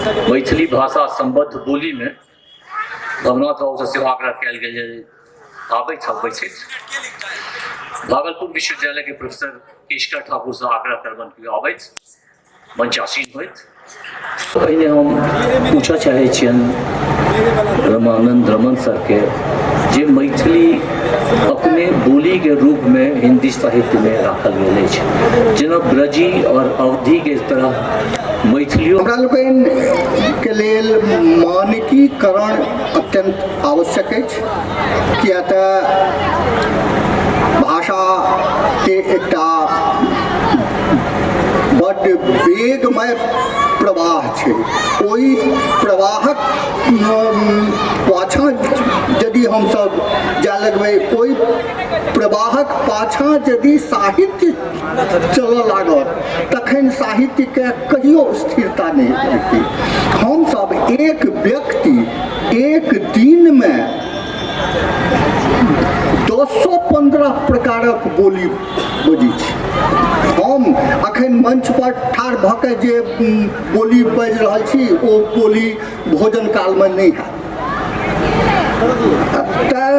मैथिली भाषा सम्बद्ध बोलीमे भवनाथ बाबूसँ सेहो आग्रह कयल गेल जे आबैत बैसैत। भागलपुर विश्वविद्यालय के प्रोफेसर केशकर ठाकुर से आग्रह करबनि कि आबैत मंचासीन होइत। पहिने हम पूछऽ चाहै छियनि रमानंद रमन सरके जे मैथिली अपने बोलीके रूपमे हिंदी साहित्यमे राखल गेल अछि, जेना ब्रजी आओर अवधिके तरह मैथिलियो। हमरा लोकनिके लेल मानकीकरण अत्यन्त आवश्यक अछि, किया तऽ भाषाके एकटा बड्ड वेगमय प्रवाह छै। ओहि प्रवाहक पाछाँ यदि हमसभ जाय लगबै, ओहि प्रवाहक पाछाँ यदि साहित्य चलऽ लागत, तखन साहित्यके कहियो स्थिरता नहि हेतै। हमसभ एक व्यक्ति एक दिनमे 1015 प्रकारक बोली बजै छी। हम अखन मंच पर ठाढ़ भऽ के जे बोली बाजि रहल छी, ओ बोली भोजन कालमे नहि हैत। तऽ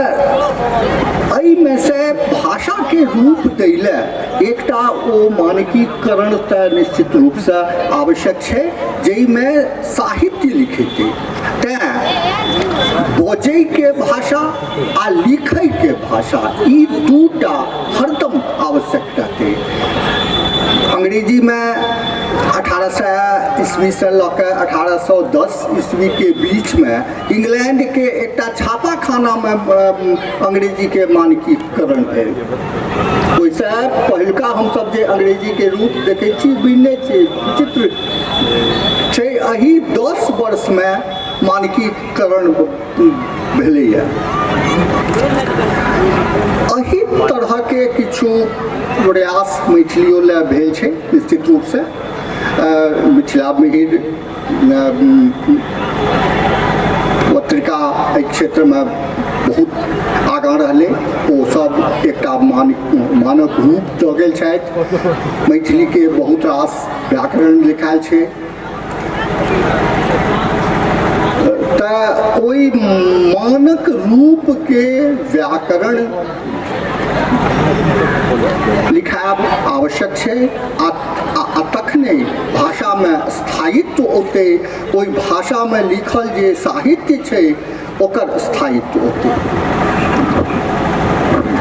एहिमे से भाषाके रूप दै लए एकटा ओ मानकीकरण तऽ निश्चित रूपसँ आवश्यक छै, जाहिमे साहित्य लिखेतै। तैँ बजैके भाषा आ लिखैके भाषा, ई दूटा हरदम आवश्यक रहतै। अंग्रेजीमे 1800 ईस्वीसँ लऽ कऽ 1810 ईस्वीके बीचमे इंग्लैंडके एकटा छापाखानामे अंग्रेजीके मानकीकरण भेल। ओहिसँ पहिलुका हमसभ जे अंग्रेजीके रूप देखै छी, बुझने छियै, विचित्र छै। एहि 10 वर्षमे मानकीकरण भेलैए। एहि तरहके किछु प्रयास मैथिलियो लए भेल छै। निश्चित रूपसँ मिथिला मिहिर पत्रिका एहि क्षेत्रमे बहुत आगाँ रहलै। ओ सब एकटा मानक रूप दऽ गेल छथि। मैथिलीके बहुत रास व्याकरण लिखायल छै। तऽ ओहि मानक रूपके व्याकरण लिखायब आवश्यक छै आ तखने भाषामे स्थायित्व औतै, ओहि भाषामे लिखल जे साहित्य छै ओकर स्थायित्व औतै।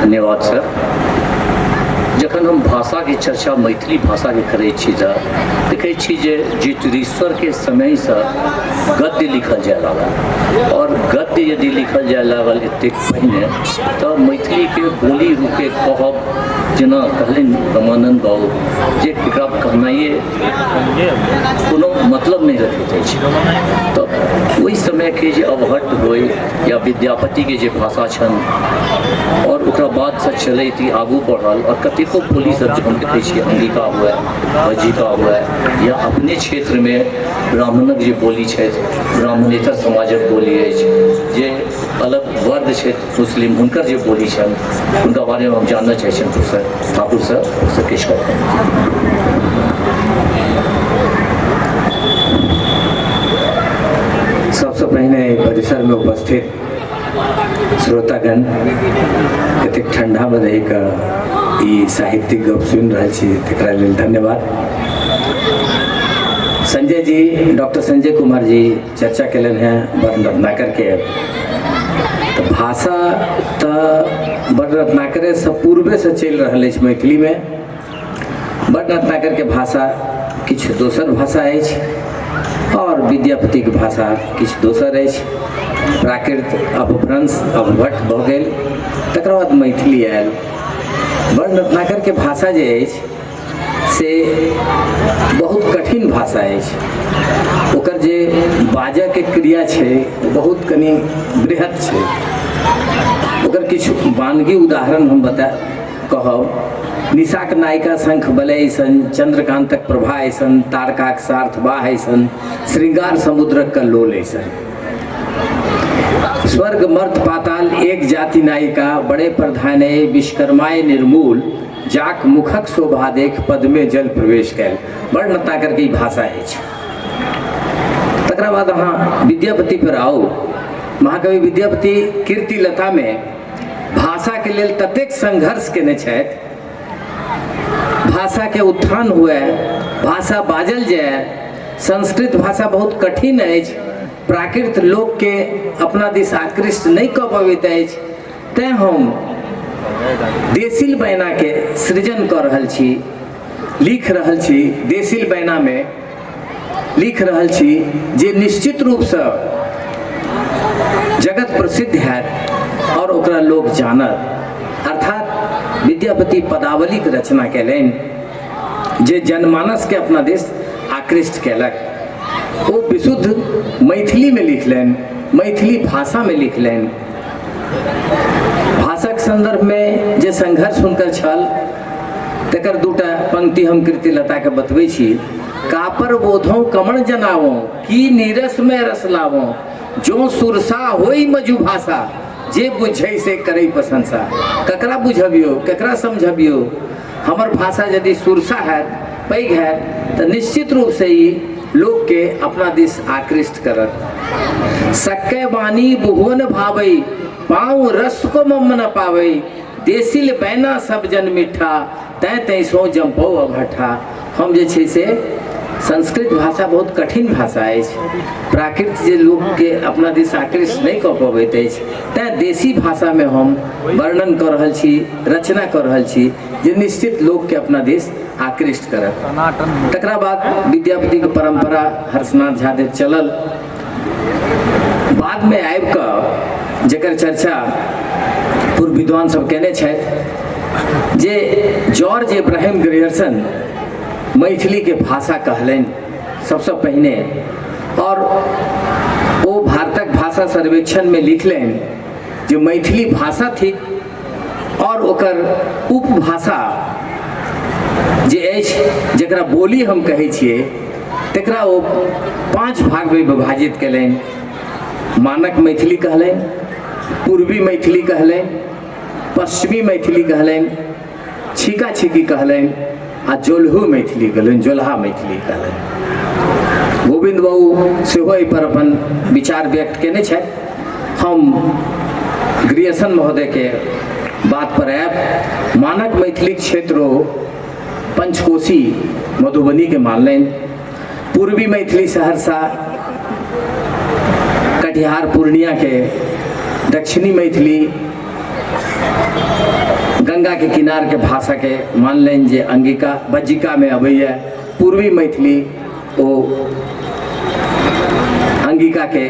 धन्यवाद सर। जखन हम भाषाके चर्चा मैथिली भाषाके करै छी तऽ देखै छी जे ज्योतिरीश्वरके समयसँ गद्य लिखल जाय लागल, आओर गद्य यदि लिखल जाय लागल एतेक पहिने, तऽ मैथिलीके बोली रूपे कहब, जेना कहलनि रमानन्द बाबू, जे एकरा कहनाइए कोनो मतलब नहि रखैत अछि। तऽ ओहि समयके जे अवहट्ट होइ या विद्यापतिके जे भाषा छनि, आओर ओकरा बादसँ चलैत ई आगू बढ़ल, आओर कतेको बोली सब जे हम देखै छियै, अंगिका हुए, बज्जिका हुए, या अपने क्षेत्रमे ब्राह्मणक जे बोली छथि, ब्राह्मणेतर समाजक बोली अछि, जे अलग वर्ग छथि मुस्लिम, हुनकर जे बोली छनि, हुनका बारेमे हम जानऽ चाहै छियनि professor Thakur sir, professor Keshav. सबसँ पहिने एहि परिसरमे उपस्थित श्रोतागण, एतेक ठंडामे रहि कऽ ई साहित्यिक गप सुनि रहल छी, तकरा लेल धन्यवाद। संजय जी, डॉक्टर संजय कुमार जी चर्चा केलनि हेँ वर्ण रत्नाकरके। तऽ भाषा तऽ वर्ण रत्नाकरेसँ पूर्वेसँ चलि रहल अछि। मैथिलीमे वर्ण रत्नाकरके भाषा किछु दोसर भाषा अछि आओर विद्यापतिके भाषा किछु दोसर अछि। प्राकृत, अपभ्रंश, अवभट्ट भऽ गेल, तकर बाद मैथिली आयल। वर्ण रत्नाकरके भाषा जे अछि से बहुत कठिन भाषा अछि। ओकर जे बाजऽके क्रिया छै ओ बहुत कनि बृहत छै। ओकर किछु वानगी उदाहरण हम बता कहब। निशाक नायिका शंख बलय अइसन, चंद्रकांतक प्रभा अइसन, तारकाक सार्थ बाह अइसन, श्रृंगार समुद्रक कल्लोल अइसन। स्वर्ग मर्त पाताल एक जाति नायिका, बड़े प्रधाने विश्वकर्माय निर्मूल, जाक मुखक शोभा देख पदमे जल प्रवेश कयल। बड़ रत्नाकरके ई भाषा अछि। तकरा बाद अहाँ विद्यापति पर आउ। महाकवि विद्यापति कीर्तिलतामे भाषाके लेल ततेक संघर्ष केने छथि, भाषाके उत्थान हुए, भाषा बाजल जाय। संस्कृत भाषा बहुत कठिन अछि, प्राकृत लोकके अपना दिस आकृष्ट नहि कऽ पबैत अछि, तैँ हम देसिल बैनाके सृजन कऽ रहल छी, लिख रहल छी। देसिल बैनामे लिख रहल छी जे निश्चित रूपसँ जगत प्रसिद्ध हैत आओर ओकरा लोक जानत। अर्थात विद्यापति पदावलीके रचना कयलनि जे जनमानसके अपना दिस आकृष्ट कयलक। ओ विशुद्ध मैथिलीमे लिखलनि, मैथिली भाषामे लिखलनि। भाषाके सन्दर्भमे जे संघर्ष हुनकर छल तकर दूटा पंक्ति हम कीर्तिलताके बतबै छी। कापर बोधो कमण जनावो, की नीरस में रस लावो, जो सुरसा होई मजु भाषा, जे बुझै से करै प्रशंसा। ककरा बुझबियौ, ककरा समझबियौ? हमर भाषा यदि सुरसा हैत, पैघ हैत, तऽ निश्चित रूपसँ ई लोकके अपना दिस आकृष्ट करत। सक्के वाणी बुहुअन भावै, पाँव रस को मम न पावै, देसिल बैना सब जन मिठा, तैं तैं सो जम्पौ अभट्ठा। हम जे छै से संस्कृत भाषा बहुत कठिन भाषा अछि, प्राकृत जे लोकके अपना दिस आकृष्ट नहि कऽ पबैत अछि, तैँ देशी भाषामे हम वर्णन कऽ रहल छी, रचना कऽ रहल छी जे निश्चित लोकके अपना दिस आकृष्ट करत। तकरा बाद विद्यापतिके परम्परा हर्षनाथ झा देव चलल। बादमे आबि कऽ जकर चर्चा पूर्व विद्वान सब केने छथि जे जॉर्ज इब्राहिम ग्रियर्सन मैथिलीके भाषा कहलनि सबसँ पहिने, और ओ भारतक भाषा सर्वेक्षणमे लिखलनि जे मैथिली भाषा थिक और ओकर उपभाषा जे अछि जकरा बोली हम कहै छियै तकरा ओ 5 भागमे विभाजित कयलनि। मानक मैथिली कहलनि, पूर्वी मैथिली कहलनि, पश्चिमी मैथिली कहलनि, छीका छीकी कहलनि आ जोलहू मैथिली कहलनि, जोलहा मैथिली कहलनि। गोविन्द बाबू सेहो एहिपर अपन विचार व्यक्त केने छथि। हम ग्रियर्सन महोदयके बात पर आयब। मानक मैथिली क्षेत्र ओ पंचकोशी मधुबनीके मानलनि, पूर्वी मैथिली सहरसा कटिहार पूर्णियाके, दक्षिणी मैथिली गंगा के किनार के भाषा के मानलनि जे अंगिका बज्जिका में अबैया, पूर्वी मैथिली ओ अंगिका के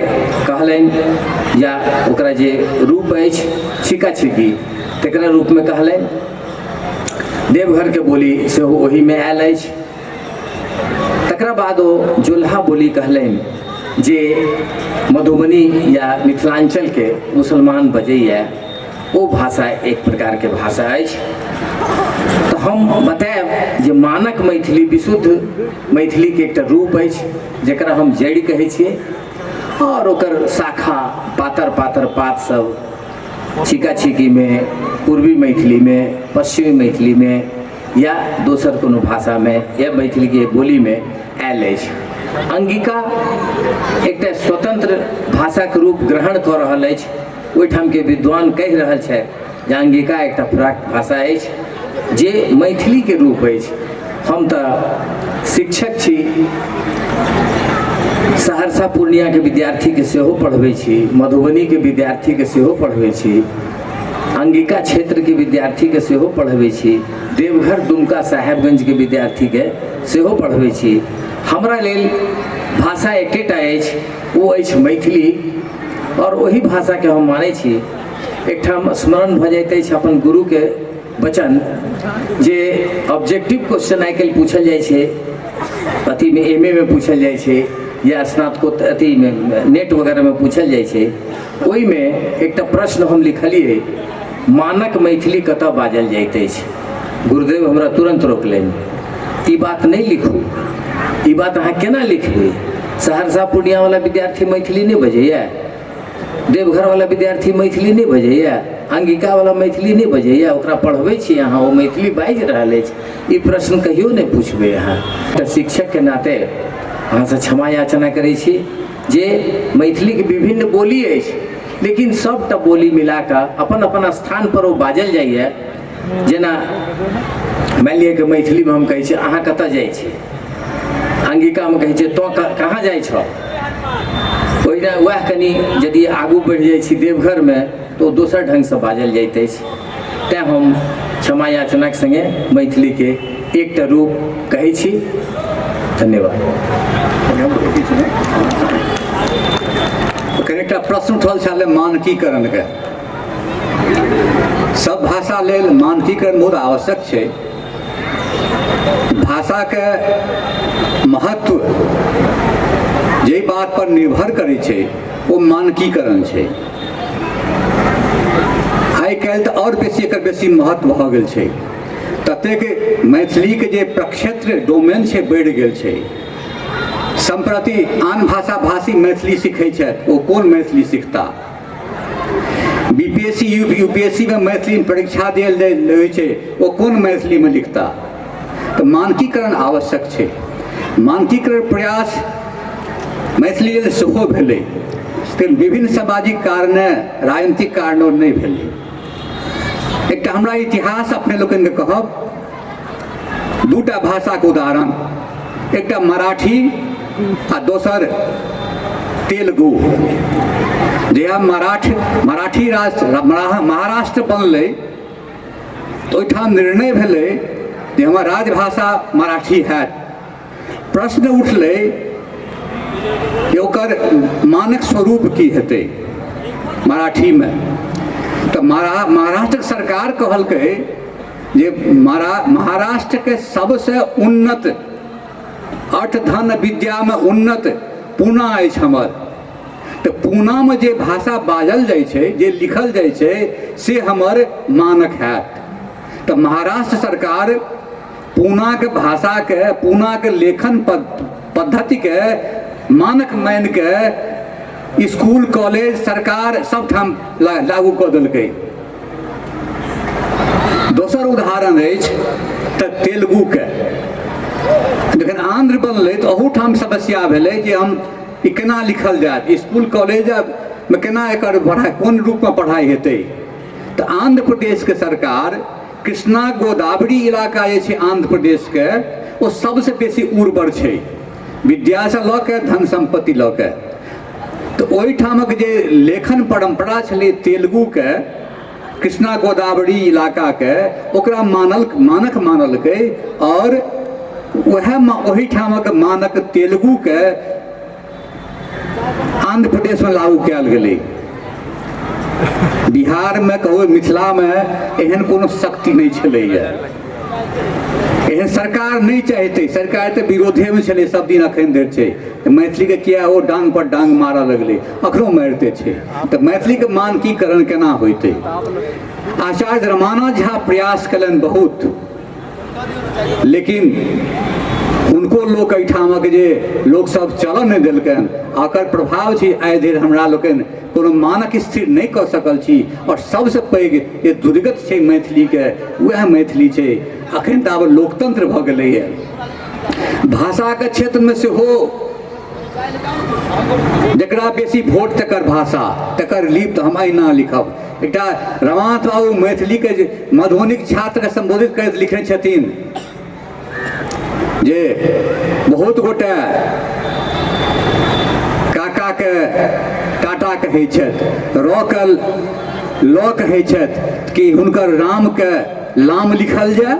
कहलनि या ओकरा जे रूप अछि छिका छिकी तकरा रूप में कहलनि। देवघर के बोली सेहो ओही में आयल अछि। तकरा बाद ओ जोल्हा बोली कहलनि जे मधुबनी या मिथिलांचल के मुसलमान बजैया, ओ भाषा एक प्रकार के भाषा अछि। तऽ हम बतायब जे मानक मैथिली विशुद्ध मैथिली के एकटा रूप अछि जकरा हम जड़ि कहै छियै, और ओकर शाखा पातर पातर पात सब छिका छिकी में, पूर्वी मैथिली में, पश्चिमी मैथिली में या दोसर कोनो भाषा में या मैथिली के बोली में आयल अछि। अंगिका एकटा स्वतंत्र भाषाके रूप ग्रहण कऽ रहल अछि। ओहिठामके विद्वान कहि रहल छथि जे अंगिका एकटा फराक भाषा अछि जे मैथिलीके रूप अछि। हम तऽ शिक्षक छी, सहरसा पूर्णियाके विद्यार्थीके सेहो पढ़बै छी, मधुबनीके विद्यार्थीके सेहो पढ़बै छी, अंगिका क्षेत्रके विद्यार्थीके सेहो पढ़बै छी, देवघर दुमका साहेबगंजके विद्यार्थीके सेहो पढ़बै छी। हमरा लेल भाषा एकेटा अछि, ओ अछि मैथिली, आओर ओहि भाषाके हम मानै छी। एकठाम स्मरण भऽ जाइत अछि अपन गुरुके वचन जे ऑब्जेक्टिव क्वेश्चन आइ काल्हि पूछल जाइ छै, अथीमे एम ए मे पूछल जाइ छै या स्नातकोत्तर अथीमे नेट वगैरहमे पूछल जाइ छै। ओहिमे एकटा प्रश्न हम लिखलियै, मानक मैथिली कतऽ बाजल जाइत अछि? गुरुदेव हमरा तुरन्त रोकलनि, ई बात नहि लिखू, ई बात अहाँ केना लिखबै? सहरसा पूर्णियावला विद्यार्थी मैथिली नहि बजैया, देवघरवला विद्यार्थी मैथिली नहि बजैया, अंगिकावला मैथिली नहि बजैया, ओकरा पढ़बै छी अहाँ, ओ मैथिली बाजि रहल अछि, ई प्रश्न कहियो नहि पूछबै अहाँ। तऽ शिक्षकके नाते अहाँसँ क्षमा याचना करै छी जे मैथिलीके विभिन्न बोली अछि, लेकिन सबटा बोली मिलाकऽ अपन अपन स्थानपर ओ बाजल जाइए। जेना मानि लिअ कि मैथिलीमे हम कहै छी अहाँ कतऽ जाइ छी, अंगिकामे कहै छै तोँ कहाँ जाइ छह। ओहिना वएह कनि यदि आगू बढ़ि जाइ छी देवघरमे तऽ ओ दोसर ढङ्गसँ बाजल जाइत अछि। तैँ हम क्षमा याचनाक सङ्गे मैथिलीके एकटा रूप कहै छी। धन्यवाद। एकटा प्रश्न उठल छल मानकीकरणके। सब भाषा लेल मानकीकरण बहुत आवश्यक छै। भाषाके महत्व जाहि बात पर निर्भर करै छै ओ मानकीकरण छै। आइ काल्हि तऽ आओर बेसी एकर बेसी महत्व भऽ गेल छै। ततेक मैथिलीके जे प्रक्षेत्र डोमेन छै बढ़ि गेल छै। सम्प्रति आन भाषा भाषी मैथिली सीखै छथि, ओ कोन मैथिली सीखता? बीपीएससी यूपीएससी में मैथिली में परीक्षा देल होइ छै, ओ कोन मैथिली में लिखता? तऽ मानकीकरण आवश्यक छै। मानकीकरण प्रयास मैथिली लेल सेहो भेलै, लेकिन विभिन्न सामाजिक कारणे राजनीतिक कारणे नहि भेलै। एकटा हमरा इतिहास अपने लोकनिके कहब, दूटा भाषाके उदाहरण, एकटा मराठी आ दोसर तेलुगु। जहिया मराठी राष्ट्र महाराष्ट्र बनलै तऽ ओहिठाम निर्णय भेलै जे हमर राजभाषा मराठी हैत। प्रश्न उठलै जे ओकर मानक स्वरूप की हेतै मराठीमे। तऽ महाराष्ट्रके सरकार कहलकै जे महाराष्ट्रके सबसँ उन्नत अर्थ धन विद्यामे उन्नत पूना अछि हमर, तऽ पूनामे जे भाषा बाजल जाइ छै, जे लिखल जाइ छै, से हमर मानक हैत। तऽ महाराष्ट्र सरकार पूनाके भाषाके, पूनाके लेखन पद्धतिके मानक मानिके स्कूल कॉलेज सरकार सबठाम लागू कऽ देलकै। दोसर उदाहरण अछि तऽ तेलुगुके। जखन आंध्र बनलै तऽ ओहूठाम समस्या भेलै जे हम ई केना लिखल जायत, स्कूल कॉलेजमे केना एकर पढ़ाइ, कोन रूपमे पढ़ाइ हेतै। तऽ आंध्र प्रदेशके सरकार कृष्णा गोदावरी इलाका जे छै आंध्र प्रदेशके, ओ सबसँ बेसी उर्वर छै विद्यासँ लऽ के धन सम्पत्ति लऽ के। तऽ ओहिठामक जे लेखन परम्परा छलै तेलुगुके, कृष्णा गोदावरी इलाकाके, ओकरा मानक मानलकै आओर वएह ओहिठामक मानक तेलुगुके आंध्र प्रदेशमे लागू कयल गेलै। बिहारमे कहू मिथिलामे एहन कोनो शक्ति नहि छलैए, एहन सरकार नहि चाहतै। सरकार तऽ विरोधेमे छलै सब दिन, अखन धरि छै। तऽ मैथिलीके किया ओ डांग पर डांग मारऽ लगलै, अखनो मारिते छै। तऽ मैथिलीके मानकीकरण केना होइतै? आचार्य रमानाथ झा प्रयास कयलनि बहुत, लेकिन हुनको लोक एहिठामक जे लोकसभ चलऽ नहि देलकनि। ओकर प्रभाव छै आइ धरि हमरा लोकनि कोनो मानक स्थिर नहि कऽ सकल छी। आओर सबसँ पैघ जे दुर्गति छै मैथिलीके, वएह मैथिली छै। अखन तऽ आब लोकतंत्र भऽ गेलैए। भाषाके क्षेत्रमे सेहो जकरा बेसी वोट तकर भाषा तकर लिप, तऽ हम एहिना लिखब। एकटा रमानाथ बाबू मैथिलीके जे मधुबनीके छात्रके सम्बोधित करैत लिखने छथिन जे बहुत गोटे काकाके टाटा कहै छथि, र के ल कहै छथि, कि हुनकर रामके लाम लिखल जाय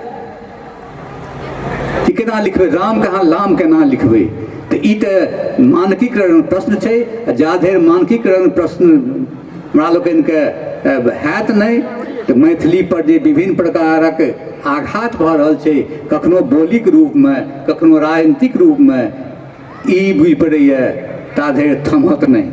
कि केना लिखबै? राम कहाँ लाम केना लिखबै? तऽ ई तऽ मानकीकरण प्रश्न छै। जा धरि मानकीकरण प्रश्न हमरा लोकनिके हैत नहि, तऽ मैथिली पर जे विभिन्न प्रकारक आघात भऽ रहल छै, कखनो बोलीके रूपमे, कखनो राजनीतिक रूपमे, ई बुझि पड़ैए ता धरि थम्हत नहि।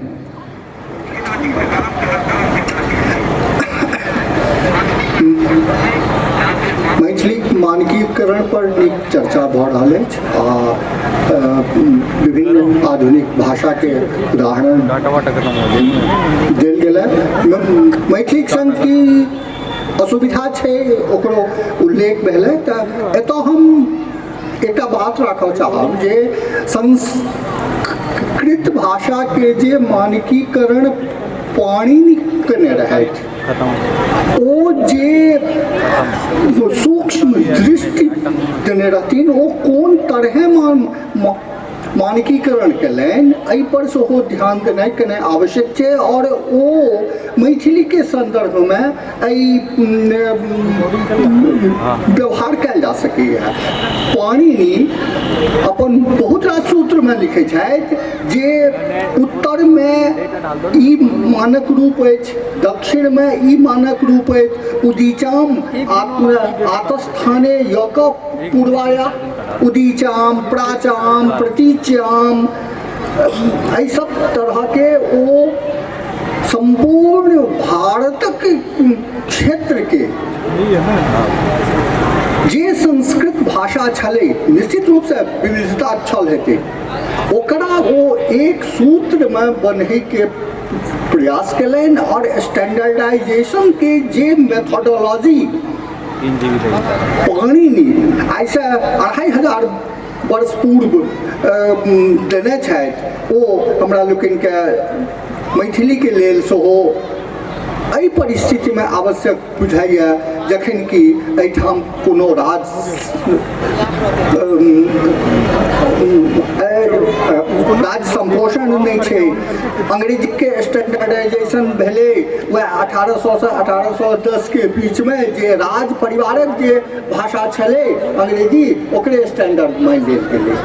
मैथिलीक मानकीकरण पर नीक चर्चा भऽ रहल अछि आ विभिन्न आधुनिक भाषाके उदाहरण देल गेल। मैथिलीक संग की असुविधा छै ओकरो उल्लेख भेलै। तऽ एतऽ हम एकटा बात राखऽ चाहब जे संस्कृत भाषाके जे मानकीकरण पाणिनि केने रहथि, ओ जे सूक्ष्म दृष्टि देने रहथिन, ओ कोन तरहे मानकीकरण केलनि, एहिपर सेहो ध्यान देनाइ कने आवश्यक छै। आओर ओ मैथिलीके सन्दर्भमे एहि व्यवहार कयल जा सकैए। पाणिनि अपन बहुत रास सूत्रमे लिखै छथि जे उत्तरमे ई मानक रूप अछि, दक्षिणमे ई मानक रूप अछि। उदीचाम आतस्थाने यक पूर्वाया, उदीचाम, प्राचाम, प्रतीच्याम, एहि सब तरहके ओ सम्पूर्ण भारतक क्षेत्रके जे संस्कृत भाषा छलै, निश्चित रूपसँ विविधता छल हेतै, ओकरा ओ एक सूत्रमे बन्हैके प्रयास केलनि। आओर स्टैंडर्डाइजेशनके जे मेथोडोलॉजी पाणिनि आइसँ 2500 वर्ष पूर्व देने छथि, ओ हमरा लोकनिके मैथिलीके लेल सेहो एहि परिस्थितिमे आवश्यक बुझाइए, जखन कि एहिठाम कोनो राज राज्य सम्पोषण नहि छै। अंग्रेजीके स्टैंडर्डाइजेशन भेलै वएह 1800सँ 1810के बीचमे, जे राज परिवारक जे भाषा छलै अंग्रेजी, ओकरे स्टैंडर्ड मानि लेल गेलै।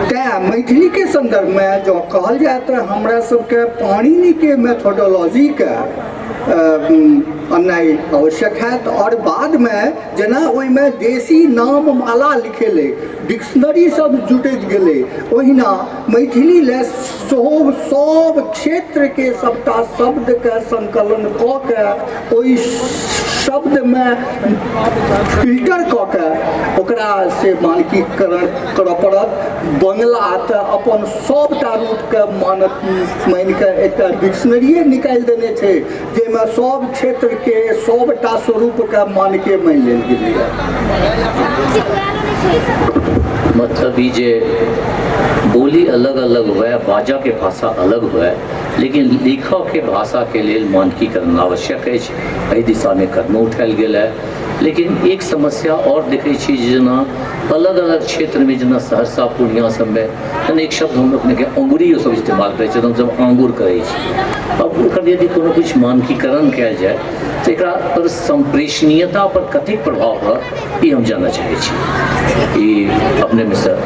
तैँ मैथिलीके सन्दर्भमे जँ कहल जाय तऽ हमरा सबके पाणिनिके मेथोडोलॉजीके अननाइ आवश्यक हैत। आओर बादमे जेना ओहिमे देशी नाम माला लिखेलै, डिक्शनरी सब जुटैत गेलै, ओहिना मैथिली लए सेहो सब क्षेत्रके सबटा शब्दके संकलन कऽ के ओहि शब्दमे फिल्टर कऽ के ओकरा से मानकीकरण करऽ पड़त। बंगला तऽ अपन सबटा रूपके मानक मानिके एकटा डिक्शनरिए निकालि देने छै, जाहिमे सब क्षेत्रके सबटा स्वरूपके मानके मानि लेल गेलैए। मतलब ई जे बोली अलग अलग हुए, बाजऽ के भाषा अलग हुए, लेकिन लिखऽ के भाषा के लेल मानकीकरण आवश्यक अछि। एहि दिशामे कदमो उठायल गेल है। लेकिन एक समस्या आओर देखै छी, जेना अलग अलग क्षेत्रमे, जेना सहरसा पूर्णिया सबमे, जेना एक शब्द हम अपनेके अंगुरी सब इस्तेमाल करै छी, हमसब आंगुर कहै छी। अब ओकर यदि कोनो किछु मानकीकरण कयल जाय तऽ एकरा पर सम्प्रेषणीयता पर कतेक प्रभाव पड़त, ई हम जानऽ चाहै छी। ई अपनेमे सँ।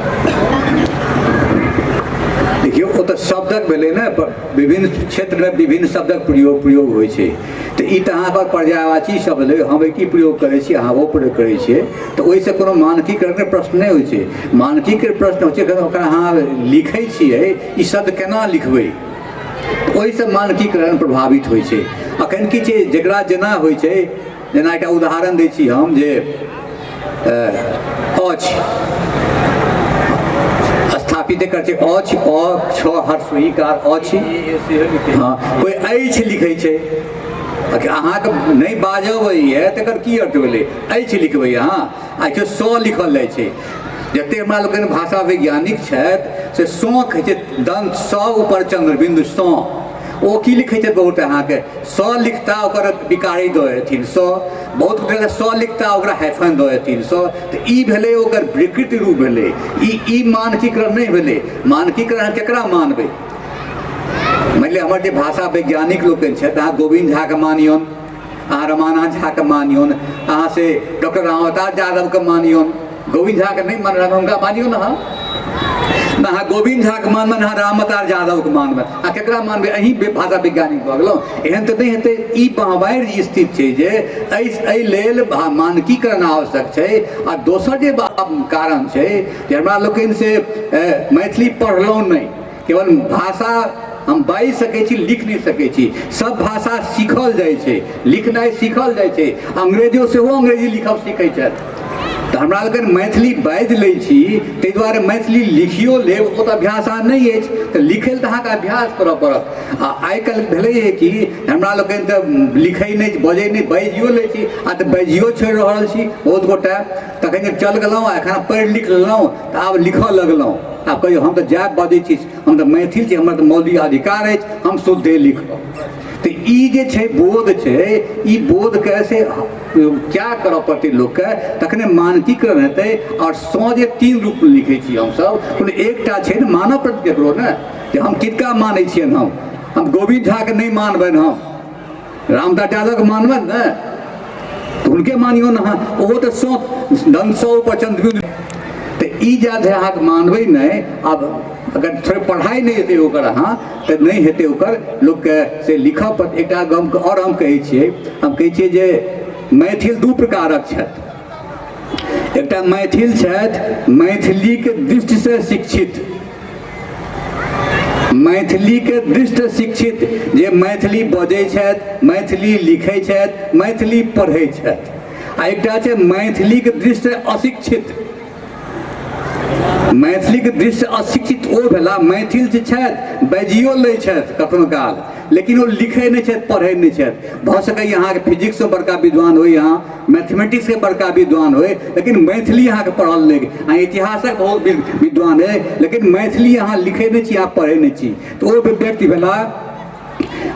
देखियौ, ओ तऽ शब्दक भेलै ने, विभिन्न क्षेत्रमे विभिन्न शब्दक प्रयोग प्रयोग होइ छै। तऽ ई तऽ अहाँ पर पर्यायवाची शब्द भेलै। हम की प्रयोग करै छी, अहाँ ओ प्रयोग करै छियै, तऽ ओहिसँ कोनो मानकीकरणके प्रश्न नहि होइ छै। मानकीके प्रश्न होइ छै ओकरा अहाँ लिखै छियै, ई शब्द केना लिखबै, ओहिसँ मानकीकरण प्रभावित होइ छै। अखन की छै, जकरा जेना होइ छै, जेना एकटा उदाहरण दै छी हम जे अछि स्थापित कर छै अछि, अ छ हर्षवीकार अछि। हँ, कोइ अछि लिखै छै। अहाँके नहि बाजब अबैए तकर की अर्थ भेलै अछि लिखबै अहाँ? आ केओ स लिखल जाइ छै। जते हमरा लोकनि भाषा वैज्ञानिक छथि से सँ कहै छै, दंत स ऊपर चंद्रबिंदु सँ। ओ की लिखै छथि? बहुत अहाँके स लिखता, ओकर विकारी दऽ एथिन स। बहुत गोटे स लिखता, ओकरा हाइफन दऽ एथिन स। तऽ ई भेलै ओकर विकृत रूप भेलै। ई ई मानकीकरण नहि भेलै। मानकीकरण अहाँ केकरा मानबै? मानि लिअ हमर जे भाषा वैज्ञानिक लोकनि छथि, अहाँ गोविन्द झाके मानियौन, अहाँ रमानाथ झाके मानियौन, अहाँ से डॉक्टर रामावतार यादवके मानियौन, गोविन्द झाके नहि मान, हुनका मानियौ ने अहाँ। ने अहाँ गोविन्द झाके मानबै, ने अहाँ रामावतार यादवके मानबै, आ केकरा मानबै? अहीं भाषा वैज्ञानिक भऽ गेलहुँ? एहन तऽ नहि हेतै। ई बहबारि स्थिति छै जे एहि एहि लेल मानकीकरण आवश्यक छै। आ दोसर जे कारण छै जे हमरा लोकनि से मैथिली पढ़लहुँ नहि, केवल भाषा हम बाजि सकै छी, लिख नहि सकै छी। सब भाषा सीखल जाइ छै, लिखनाइ सीखल जाइ छै। अंग्रेजो सेहो अंग्रेजी लिखब सीखै छथि। तऽ हमरा लोकनि मैथिली बाजि लै छी, ताहि दुआरे मैथिली लिखियो लेब ओ तऽ अभ्यास अहाँ नहि अछि, तऽ लिखै लए तऽ अहाँके अभ्यास करऽ पड़त। आ आइ काल्हि भेलैए कि हमरा लोकनि तऽ लिखै नहि, बजै नहि, बाजियो लै छी, आ तऽ बाजियो छोड़ि रहल छी बहुत गोटा। तखन जब चल गेलहुँ आ एखन पढ़ि लिख लेलहुँ तऽ आब लिखऽ लगलहुँ। आब कहियौ, हम तऽ जायब बजै छी, हम तऽ मैथिल छी, हमर तऽ मौलिक अधिकार अछि, हम शुद्धे लिखब। तऽ ई जे छै बोध छै, ई बोधके से क्या करऽ पड़तै लोकके, तखने मानकीकरण हेतै। आओर सौ जे तीन रूपमे लिखै छी हमसभ, कोनो एकटा छै ने मानऽ पड़तै ककरो ने, जे हम किनका मानै छियनि। हम गोविन्द झाके नहि मानबनि, हम रामदास यादवके मानबनि ने, तऽ हुनके मानियौ ने अहाँ, ओहो तऽ सौ दंत सौ ऊपर। तऽ ई जा धरि अहाँके मानबै नहि, आब अगर थोड़े पढ़ाइ नहि हेतै ओकर अहाँ तऽ नहि हेतै ओकर लोकके से लिखऽ पड़तै। एकटा गम आओर हम कहै छियै, हम कहै छियै जे मैथिल दू प्रकारक छथि। एकटा मैथिल छथि मैथिलीके दृष्टिसँ शिक्षित, मैथिलीके दृष्टि शिक्षित, जे मैथिली बजै छथि, मैथिली लिखै छथि, मैथिली पढ़ै छथि। आ एकटा छै मैथिलीके दृष्टि अशिक्षित। मैथिलीके दृष्टि अशिक्षित ओ भेला, मैथिल जे छथि, बाजियो लै छथि कखनो काल, लेकिन ओ लिखै नहि छथि, पढ़ै नहि छथि। भऽ सकैए अहाँके फिजिक्समे बड़का विद्वान होइ, अहाँ मैथमेटिक्सके बड़का विद्वान होइ, लेकिन मैथिली अहाँके पढ़ल नहि। अहाँ इतिहासक बहुत विद्वान होइ, लेकिन मैथिली अहाँ लिखै नहि छी, अहाँ पढ़ै नहि छी, तऽ ओ व्यक्ति भेला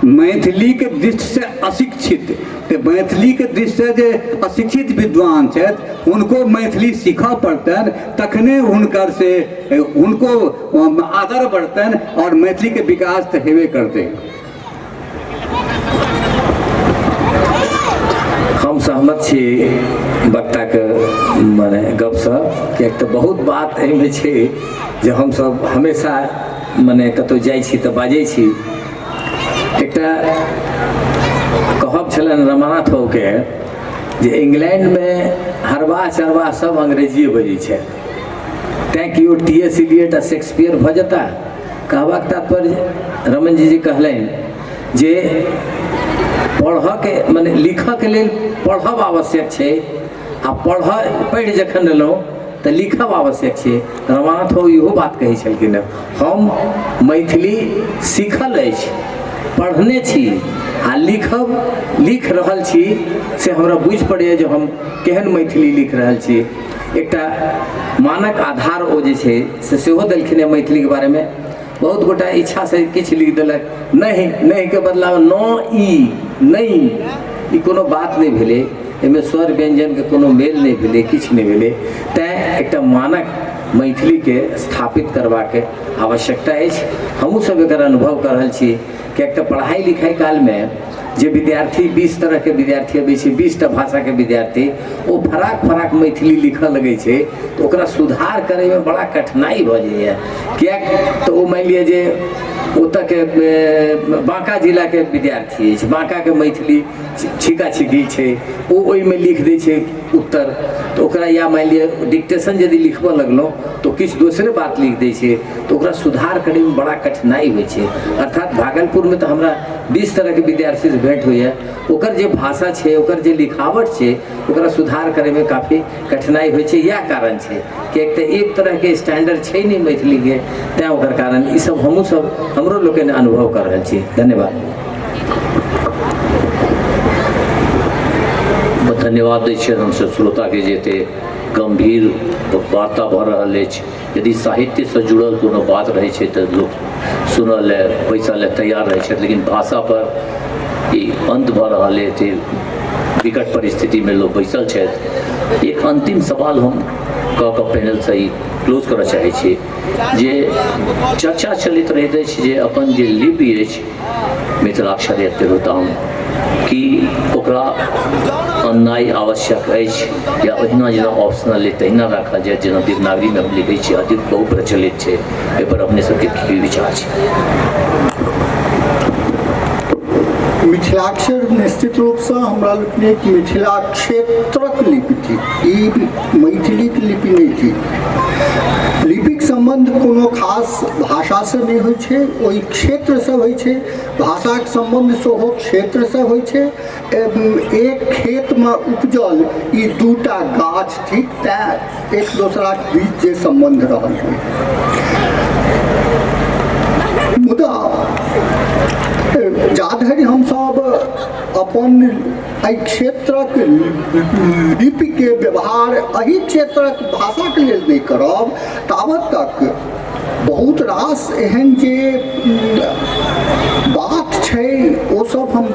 मैथिलीके दृष्टिसँ अशिक्षित। तऽ मैथिलीके दृष्टिसँ जे अशिक्षित विद्वान छथि, हुनको मैथिली सीखऽ पड़तनि, तखने हुनकर से हुनको आदर बढ़तनि आओर मैथिलीके विकास तऽ हेबे करतै। हम सहमत छी वक्ताके मने गपसँ, किएक तऽ बहुत बात एहिमे छै जे हमसभ हमेशा मने कतहु जाइ छी तऽ बाजै छी। एकटा कहब छलनि रमानाथ बाबूके जे इंग्लैंडमे हरवाह चरवाह सब अंग्रेजिए बजै छै, तैँ केओ टी एस इलियट आ शेक्सपियर भऽ जेता। कहबाक तात्पर्य रमन जी जे कहलनि जे पढ़ऽके मने लिखऽके लेल पढ़ब आवश्यक छै, आ पढ़ि जखन लेलहुँ तऽ लिखब आवश्यक छै। रमानाथ बाबू इहो बात कहै छलखिन हँ, हम मैथिली सीखल अछि, पढ़ने छी आ लिख रहल छी, से हमरा बुझि पड़ैए जे हम केहन मैथिली लिख रहल छी। एकटा मानक आधार ओ जे छै से सेहो देलखिन हँ मैथिलीके बारेमे। बहुत गोटा इच्छासँ किछु लिख देलक, नहि नहिके बदलामे न ई नहि, ई कोनो बात नहि भेलै, एहिमे स्वर व्यञ्जनके कोनो मेल नहि भेलै, किछु नहि भेलै। तैँ एकटा मानक मैथिलीके स्थापित करबाके आवश्यकता अछि। हमहूँ सब एकर अनुभव कऽ रहल छी, किएक तऽ पढ़ाइ लिखाइ कालमे जे विद्यार्थी 20 तरहके विद्यार्थी अबै छै, 20टा भाषाके विद्यार्थी, ओ फराक फराक मैथिली लिखऽ लगै छै, तऽ ओकरा सुधार करैमे बड़ा कठिनाइ भऽ जाइए। किएक तऽ ओ मानि लिअ जे ओतऽके बाँका जिलाके विद्यार्थी अछि, बाँकाके मैथिली छिका छिकी छै, ओ ओहिमे लिख दै छै उत्तर, तऽ ओकरा या मानि लिअ डिक्टेशन यदि लिखबऽ लगलहुँ तऽ किछु दोसरे बात लिख दै छै, तऽ ओकरा सुधार करैमे बड़ा कठिनाइ होइ छै। अर्थात भागलपुरमे तऽ हमरा 20 तरहके विद्यार्थीसँ भेँट होइए, ओकर जे भाषा छै, ओकर जे लिखावट छै, ओकरा सुधार करैमे काफी कठिनाइ होइ छै। इएह कारण छै, किएक तऽ एक तरहके स्टैंडर्ड छै नहि मैथिलीके, तैँ ओकर कारण ईसब हमहूँ सब हमरो लोकनि अनुभव कऽ रहल छी। धन्यवाद। धन्यवाद दै छियनि हमसभ श्रोताके जे एते गम्भीर वार्ता भऽ रहल अछि। यदि साहित्यसँ जुड़ल कोनो बात रहै छै तऽ लोक सुनऽ लए बैसऽ लए तैयार रहै छथि, लेकिन भाषापर ई अन्त भऽ रहल अछि, विकट परिस्थितिमे लोक बैसल छथि। एक अन्तिम सवाल हम कऽ कऽ पैनलसँ ई क्लोज करऽ चाहै छी जे चर्चा चलैत रहैत अछि जे अपन जे लिपि अछि मिथिलाक्षर या तिरहुताम, कि ओकरा अननाइ आवश्यक अछि या ओहिना जेना ऑप्शनल अइ तहिना राखल जाय, जेना देवनागरीमे हम लिखै छी, अधिक बहुत प्रचलित छै। एहिपर अपने सबके की विचार छै? मिथिलाक्षर निश्चित रूपसँ हमरा लोकनिक मिथिला क्षेत्रक लिपि थिक। ई मैथिलीक लिपि नहि थिक। लिपिक सम्बन्ध कोनो खास भाषासँ नहि होइ छै, ओहि क्षेत्रसँ होइ छै। भाषाक सम्बन्ध सेहो क्षेत्रसँ होइ छै। एक खेतमे उपजल ई दूटा गाछ थिक, तैँ एक दोसराक बीच जे सम्बन्ध रहल होइ। मुदा जाधरि हमसभ अपन एहि क्षेत्रक लिपिके व्यवहार एहि क्षेत्रक भाषाके लेल नहि करब, ताबत तक बहुत रास एहन जे बात छै ओ सब हम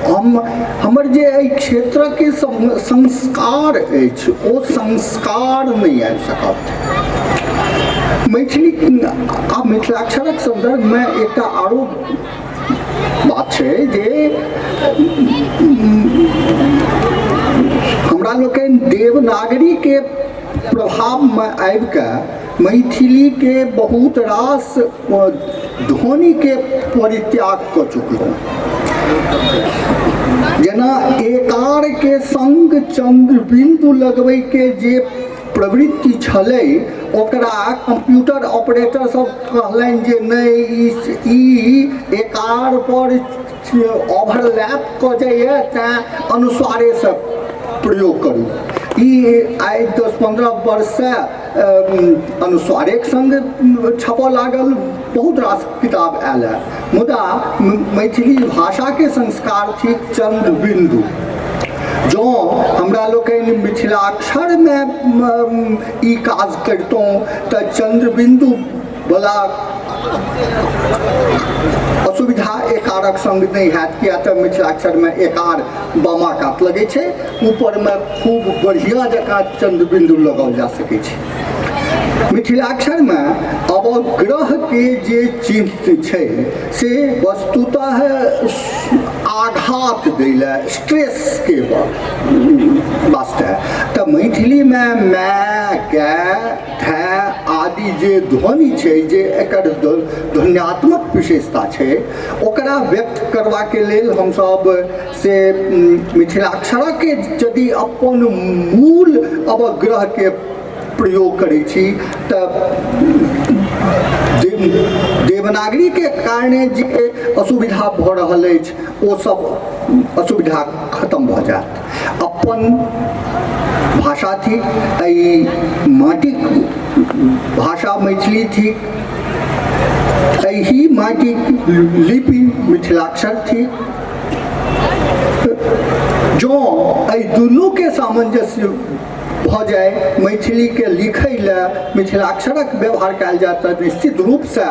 हम हमर जे एहि क्षेत्रके संस्कार अछि ओ संस्कार नहि आबि सकत। मैथिली आ मिथिलाक्षरक सन्दर्भमे एकटा आरो बात छै जे हमरा लोकनि देवनागरीके प्रभावमे आबिके मैथिलीके बहुत रास ध्वनिके परित्याग कऽ चुकलहुँ। जेना एकारके सङ्ग चन्द्रबिन्दु लगबैके जे प्रवृत्ति छलै, ओकरा कंप्यूटर ऑपरेटर सब कहलनि जे नहि, ई एकार पर ओवरलैप कऽ जाइए, तैँ अनुस्वारेसँ प्रयोग करू। ई आइ 10-15 वर्षसँ अनुस्वारेक सङ्ग छपऽ लागल, बहुत रास किताब आयल हँ। मुदा मैथिली भाषाके संस्कार थिक चन्द्रबिन्दु। जँ हमरा लोकनि मिथिलाक्षरमे ई काज करितहुँ तऽ चन्द्रबिन्दुवला असुविधा एकारक सङ्ग नहि हैत, किया तऽ मिथिलाक्षरमे एकार बामा कात लगै छै, ऊपरमे खूब बढ़िआँ जकाँ चन्द्रबिन्दु लगाओल जा सकै छै। मिथिलाक्षरमे अवग्रहके जे चिन्ह छै से वस्तुतः आघात दै लए, स्ट्रेसके वास्ते। तऽ मैथिलीमे my, गै, धै आदि जे ध्वनि छै, जे एकर ध्वन्यात्मक विशेषता छै, ओकरा व्यक्त करबाके लेल हमसब से मिथिलाक्षरके यदि अपन मूल अवग्रहके प्रयोग करै छी तऽ देवनागरीके कारणे जे असुविधा भऽ रहल अछि ओ सब असुविधा खतम भऽ जायत। अपन भाषा थिक, एहि माटिक भाषा मैथिली थिक, एहि माटिक लिपि मिथिलाक्षर थिक। जँ एहि दुनूके सामंजस्य भऽ जाय, मैथिलीके लिखै लए मिथिलाक्षरक व्यवहार कयल जाय, तऽ निश्चित रूपसँ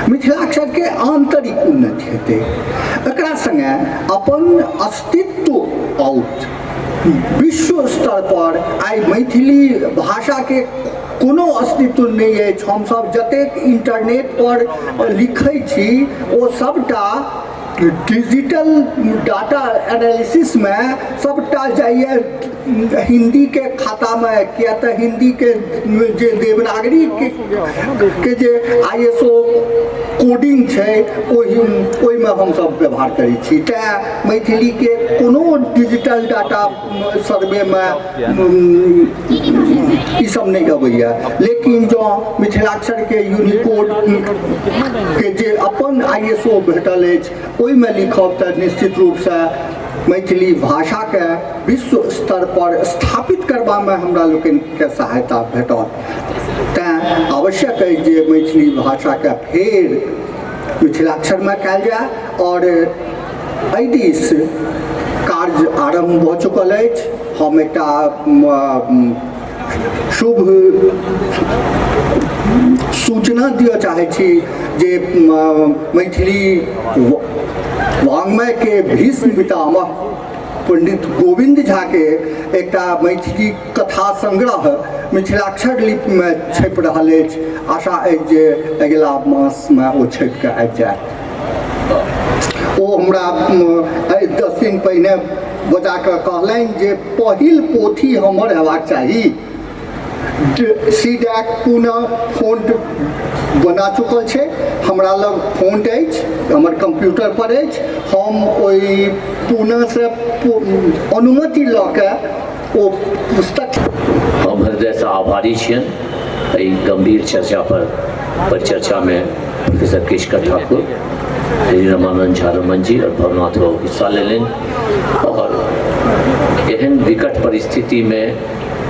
मिथिलाक्षरके आन्तरिक उन्नति हेतै। एकरा सङ्गे अपन अस्तित्व आओत विश्व स्तर पर। आइ मैथिली भाषाके कोनो अस्तित्व नहि अछि। हमसभ जतेक इंटरनेट पर लिखै छी ओ सबटा डिजिटल डाटा एनालिसिसमे सबटा जाइए हिन्दीके खातामे, किया तऽ हिन्दीके जे देवनागरीके के जे ISO coding छै ओहिमे हमसब व्यवहार करै छी। तैँ मैथिलीके कोनो डिजिटल डाटा सर्वेमे ई सब नहि अबैया। लेकिन जँ मिथिलाक्षरके यूनिकोड के जे अपन ISO भेटल अछि ओहिमे लिखब तऽ निश्चित रूपसँ मैथिली भाषाके विश्व स्तर पर स्थापित करबामे हमरा लोकनिके सहायता भेटत। तैँ आवश्यक अछि जे मैथिली भाषाके फेर मिथिलाक्षरमे कयल जाय आओर एहि दिस कार्य आरम्भ भऽ चुकल अछि। हम एकटा शुभ सूचना दिअ चाहै छी जे मैथिली वाङ्मयके भीष्म पितामह पंडित गोविन्द झाके एकटा मैथिली कथा संग्रह मिथिलाक्षर लिपिमे छपि रहल अछि। आशा अछि जे अगिला मासमे ओ छपिके आबि जायत। ओ हमरा 10 दिन पहिने बजा कऽ कहलनि जे पहिल पोथी हमर हेबाक चाही। सी डैक पूना फोन्ट बना चुकल छै। हमरा लग फोन्ट अछि, हमर कंप्यूटर पर अछि। हम ओहि पूनासँ अनुमति लऽ के ओ पुस्तक हम हृदयसँ आभारी छियनि एहि गंभीर चर्चा पर परिचर्चामे प्रोफेसर केशकर ठाकुर, श्री रमानंद झा रमन जी और भवनाथ बाबू हिस्सा लेलनि और एहन विकट परिस्थितिमे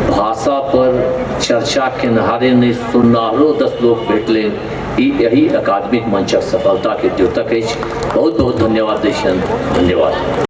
भाषा पर चर्चा केनहारे नहि सुननाहरो 10 लोक भेटलनि, ई एहि अकादमिक मंचक सफलताके द्योतक अछि। बहुत बहुत धन्यवाद दै छियनि। धन्यवाद।